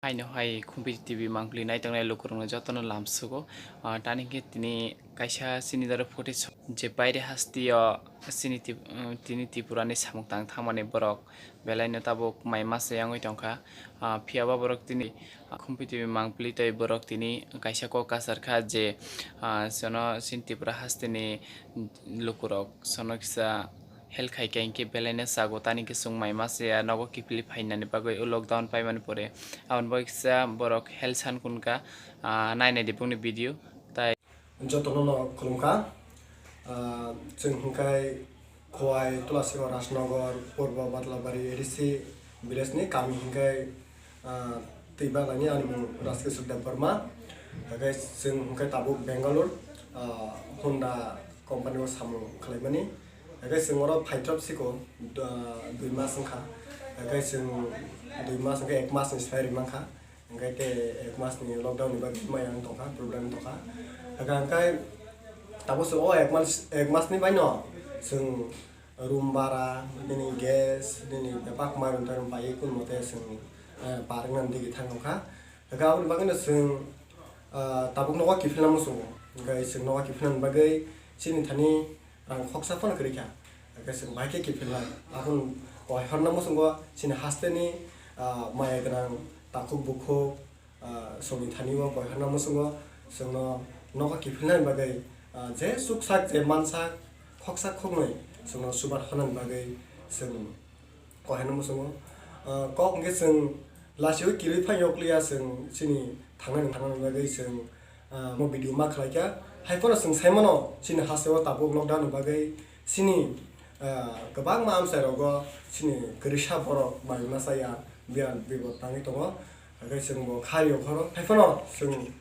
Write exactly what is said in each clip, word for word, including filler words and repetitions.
Aino hai Khumpui T V mangpili naitongnai lukurokno jotono lamsugo. Ah, tani khe tini kaisa chini doro footage je baire hasteo chini Tip-, um, tini Tripurani samung tang thangmani borok belaino tabuk mai masa wngwi tongkha. Ah, phiyaba borok tini Khumpui T V mangpili tei borok tini kaisa kok kasar kha je, ah, sono chini Tripura hasteni lukurok sono kisa help khai khe hinkhe belaino chago tani khe chwng mai masa ya nogo kiphilwi phainani bagwi o lockdown paimani pore aboni bagwi kisa borok help san kunkha, ah, nainai di bongni video tai. Jotono no khulumkha. Ah, chwng hwnkhe Khowai Tulasingor Rajnagar Purbo Badlabari A D C village ni kami hwnkhe, ah, Twibalani ani mung Rajkishore Debbarma. Hwnkhe chwng hwnkhe tabuk Bangalore, ah, Honda company o samung khlaimani. Hwnkhe chwng oro phaithrop siko, ah, dui mas wngkha. Hwnkhe chwng dui mas hwnkhe ek mas ni sai rimankha. Hwnkhe tei ek mas ni lockdown ni bagwi maya wng tongkha, problem wng tongkha. Hwnkhe hwnkhe tabuk chwng o ek mas, ek mas ni bai no chwng room bara, nini gas, nini bebak mairum tairum paiwi kun mote chwng, eh, parwknani digi thang tongkha. Hwnkhe aboni bagwino chwng, ah, tabuk nogo kiphilna muchungo. Hwnkhe chwng nogo kiphilnani bagwi chini thani rang khoksa phano kwrwi kha. Hwnkhe chwng bahai khe kiphilnai. Aboni koihorna muchungo chini hasteni, ah, maya gwnang takhuk bukhuk, ah, chwngni thani o koihorna muchungo chwngno nogo kiphilnani bagwi, ah, je chuksak je mansak khoksa khoknwi chwngno chubar hwnani bagwi chwng koihorna muchungo. Ah, kok hwnkhe chwng lachiui kirui phai yokliya chwng chini thangnani thangnani bagwi chwng, ah, mo video ma khlaikha. Haiphano chwng saimano chini hasteo tabuk lockdown ni bagwi chini, ah, kwbangma amchai rogo chini kwrwisa borok mai masa ya biyan bibot tangwi tongo. Hwnkhe chwng bo kha riyok phano. Haiphano chwng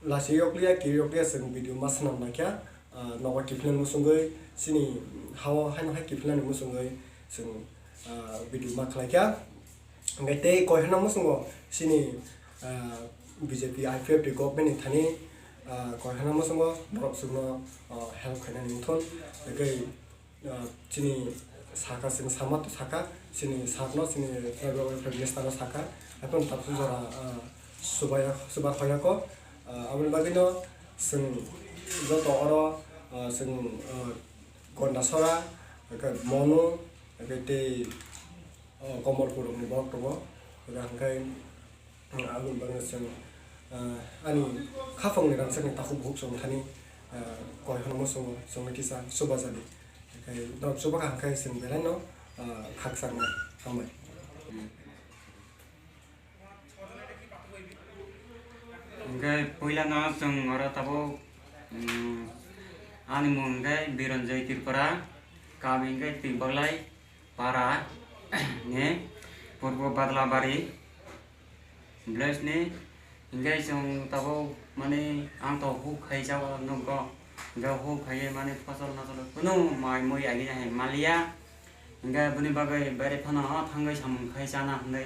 lachiui yokliya kirui yokliya chwng video ma swnam laikha. Ah, nogo kiphilnani muchungwi chini hao haino hai kiphilnani muchungwi chwng, ah, video ma khlaikha. Hwnkhe tei koihorna muchungo chini, ah, B J P I P F T government ni thani, ah, koihorna muchungo borok chwngno, ah, help khainani wngthun. Hwnkhe, ah, chini saka, chini sama to saka, chini sir no, chini tribal welfare minister no saka, haikhe tabuk jora, ah, subaya, subar hoyako, ah, aboni bagwino chwng joto oro, ah, chwng, ah, Gondasora, hwnkhe Monu, hwnkhe tei, ah, Komolpur rokni borok tongo, hwnkhe Aboni bagwi chwng, ah, ani khapangni rangchakni takhuk bukhuk chwng thani, ah, koihorna muchungo chwngno kisa chubajadi. Hwnkhe norok chubakha hwnkhe chwng belaino, ah, khakchangma hambai. Hwnkhe puilano chwng oro tabuk, um, ani mung hwnkhe Biranjoy Tripura, kami hwnkhe Twibagwlai para ni Purbo Badlabari. Bless ni, hingke chwng tabuk mani ang to huk khai jao nukgo, hingke huk khai mani phosol mosol kunu mai mui agi hai maliya, hingke bini bagwi bere phano thangwi samung khai chana hinwi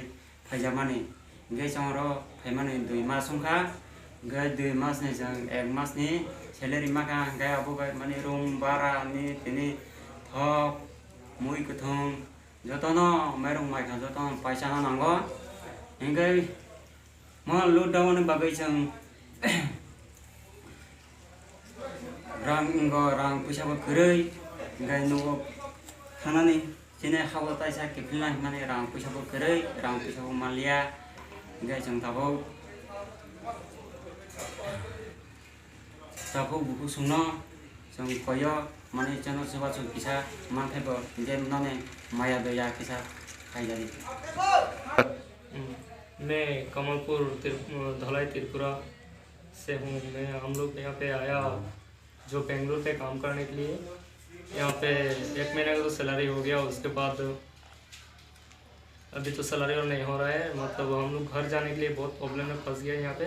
phaijakmani, hingke chwng oro phaimani dui mas wngkha, hingke dui mas ni chwng ek mas ni salary makha, hingke abo bai mani room bara ni tini thok mui kwthwng. Jotono mairung maikha jotono paisa no nango. Hingke mo lockdown ni bagwi chwng rang wngkha, rang puisa bo kwrwi, hingke nugo thanani chini habo taisa kiphilna himani rang puisa bo kwrwi, rang puisa bo manliya, hingke chwng tabuk. Takhuk bukhuk chwngno chwng koyo mani chwngno chubachu kisa manthai bo je noni maya doya kisa khaijadi. मैं कमलपुर त्रिप-, धलाई त्रिपुरा से हूँ। मैं, हम लोग यहाँ पे आया, जो बेंगलुरु पे काम करने के लिए। यहाँ पे एक महीने का तो सैलरी हो गया, उसके बाद अभी तो सैलरी और नहीं हो रहा है, मतलब हम लोग घर जाने के लिए बहुत प्रॉब्लम में फंस गया यहाँ पे।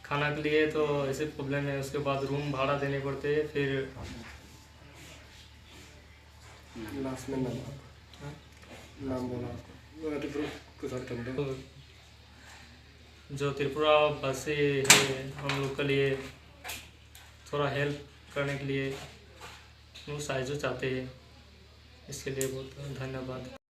खाना के लिए तो ऐसे प्रॉब्लम है, उसके बाद रूम भाड़ा देने पड़ते हैं, फिर लास्ट में नाम आप, हाँ? नाम बोला आपको। वो अभी ग्रुप को साथ कर दो। जो त्रिपुरा वासी है, हम लोग के लिए थोड़ा हेल्प करने के लिए वो साहाय्य चाहते हैं, इसके लिए बहुत धन्यवाद।